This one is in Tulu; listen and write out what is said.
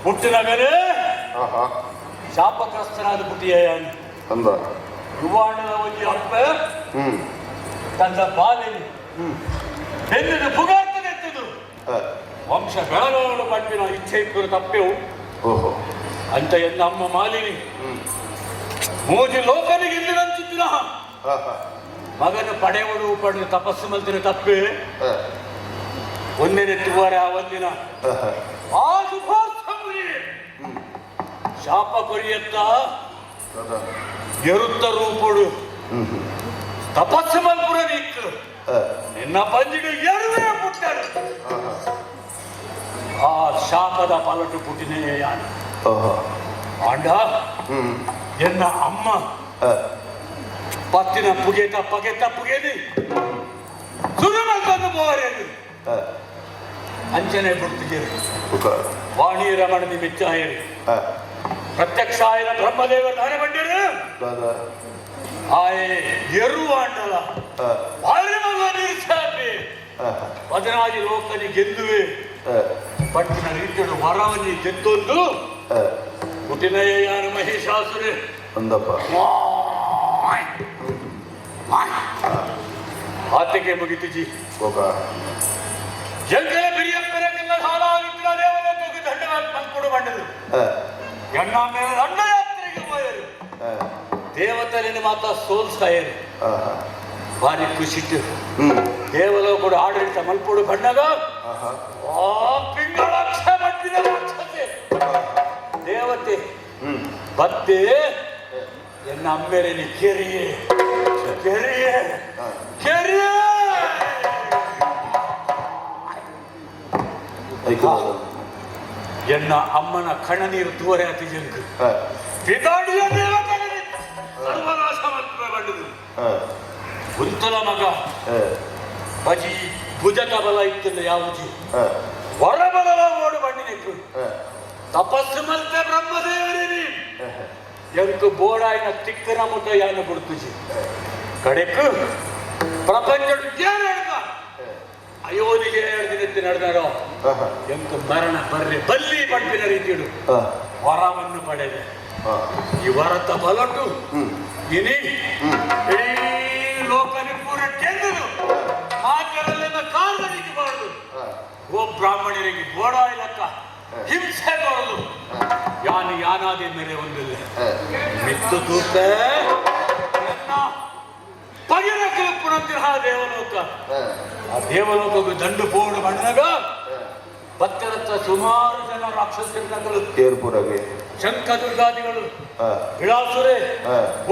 ಪುಟ್ಟಿನಗನೇ ಶಾಪಗ್ರಸ್ತನಾದ ಪುಟ್ಟಿಯಾನು ಅಂದ ಯುವಾಣನ ಒಂಜಿ ಅಪ್ಪೆ ತನ್ನ ಬಾಲಿನಿ ಬೆನ್ನಿನ ಪುಗಾರ್ತನೆತ್ತದು ವಂಶ ಬೆಳಗಾವಣ ಪಂಪಿನ ಇಚ್ಛೆ ಇಬ್ಬರು ತಪ್ಪೆವು. ಓಹೋ. ಅಂತ ಎನ್ನ ಅಮ್ಮ ಮಾಲಿನಿ ಮೂಜಿ ಲೋಕನಿಗೆ ಇಂದಿನಂಚಿತ್ತಿನ ಮಗನ ಪಡೆವಡು ಪಡೆದು ತಪಸ್ಸು ಮಲ್ತಿನ ತಪ್ಪೆ. ಒಂದಿನ ತುವರ ಒಂದಿನ ಆ ಸುಖೋತ್ಸವನಿ ಶಾಪ ಕೊರಿಯತ್ತ ಎರುತ್ತ ರೂಪುಡು ತಪಸ್ಸು ಮಲ್ಪುರ ನೀಕ್ಕು ನಿನ್ನ ಪಂಜಿಡು ಎರುವೆ ಪುಟ್ಟರು. ಆ ಶಾಪದ ಪಲಟು ಪುಟ್ಟಿನೇ ಯಾನು. ಆಂಡ ಎನ್ನ ಅಮ್ಮ ಪತ್ತಿನ ಪುಗೆತ ಪಗೆತ ಪುಗೆದಿ ಸುರು ಮಲ್ತೊಂದು ಪೋವರೇನು ಅಂಚನೆ ಬಿಡ್ತಿದ್ದೀರಿ. ವಾಣಿ ರಮಣ ನಿಮಿತ್ತಾಯರಿ ಪ್ರತ್ಯಕ್ಷ ಆಯನ ಬ್ರಹ್ಮದೇವರು ದಾನ ಬಂಡಿರು ಆಯೆ ಎರು ಆಂಡಲ ಬಾರಿ ನಿರ್ಸಾಪಿ ಪದನಾಜಿ ಲೋಕನಿ ಗೆದ್ದುವೆ ಪಟ್ಟಿನ ರೀತಿಯನ್ನು ವರವನಿ ಗೆದ್ದೊಂದು ಪುಟಿನಯ್ಯಾನು ಮಹಿಷಾಸುರೆ. ಅಂದಪ್ಪ. ಆತಗೆ ಮುಗಿತುಜಿ. ಜಂಗಲ ಬಿರಿಯಪ್ಪರಕ್ಕೆಲ್ಲ ಸಾಲಾಗಿತ್ತಿನ ದೇವಲೋಕಕ್ಕೆ ದಂಡ ಮಲ್ಕೊಡು ಬಂಡದು ಎಣ್ಣ ಮೇಲೆ ದಂಡಯಾತ್ರೆಗೆ ಹೋಯರು. ದೇವತೆಯನ್ನು ಮಾತ್ರ ಸೋಲ್ಸ್ತಾಯರು. ಭಾರಿ ಖುಷಿಟ್ಟು ದೇವಲೋಕಡು ಆಡಳಿತ ಮಲ್ಪೊಡು ಬಣ್ಣಗ ಆ ಪಿಂಗಳಾಕ್ಷ ಬಂದಿನ ರಾಕ್ಷಸೆ ದೇವತೆ ಬತ್ತೆ ಎನ್ನ ಅಮ್ಮೇರೇನಿ ಕೆರಿಯೇ ಕೆರಿಯೇ ಕೆರಿಯೇ. ಎನ್ನ ಅಮ್ಮನ ಕಣ್ಣನೀರು ತೂವರೆ ಅತಿ ಜಂಕ್ ಪಿತಾಡಿಯ ದೇವತೆ ಸರ್ವನಾಶ ಮಲ್ಪೆ ಬಂಡುದು. ಉಂತಲ ಮಗ ಬಜಿ ಭುಜದ ಬಲ ಇತ್ತಿಲ್ಲ ಯಾವುಜಿ ವರಬಲ ಓಡು ಬಂಡಿನೆಕ್ಕು ತಪಸ್ಸು ಮಲ್ತೆ ಬ್ರಹ್ಮದೇವರೇ. ಎಂಕ್ ಬೋಡಾಯಿನ ತಿಕ್ಕನ ಮುಟ್ಟ ಯಾನ ಬಿಡ್ತುಜಿ. ಕಡೆಕ್ ಪ್ರಪಂಚಡ್ ಏರ್ ಹೇಳ್ದ ಅಯೋಧ್ಯೆಗೆ 2 ದಿನಕ್ಕೆ ನಡೆದಾರೋ ಎಂಕ್ ಮರಣ ಬರ್ರೆ ಬಲ್ಲಿ ಪಂಪಿನ ರೀತಿಯಡು ವರವನ್ನು ಪಡೆದೆ. ಈ ವರತ ಬಲಟು ಇನಿ ಇಡೀ ಲೋಕನಿ ಪೂರ ಕೆಂದುದು ಮಾತೆರೆಲ್ಲ ಕಾಲ್ದಡಿಗೆ ಬಾರದು. ಓ ಬ್ರಾಹ್ಮಣರಿಗೆ ಬೋಡಾಯಿಲಕ್ಕ ಹಿಂಸೆ ಕೊರದು ಯಾನು ಯಾನಾದಿ ಮೇರೆ ಒಂದಿಲ್ಲ ಮಿತ್ತು ತೂತೆ ಎನ್ನ ಪಗಿರ ಪುನಂತಿರ ದೇವಲೋಕ. ಆ ದೇವಲೋಕಕ್ಕೆ ದಂಡು ಪೋಡು ಬಂದಾಗ ಭಕ್ತರತ್ತ ಸುಮಾರು ಜನ ರಾಕ್ಷಸರು ತೇರ್ಪುರಗೆ ಶಂಖದುರ್ಗಾದಿಗಳು, ಬಿಳಾಸುರೆ.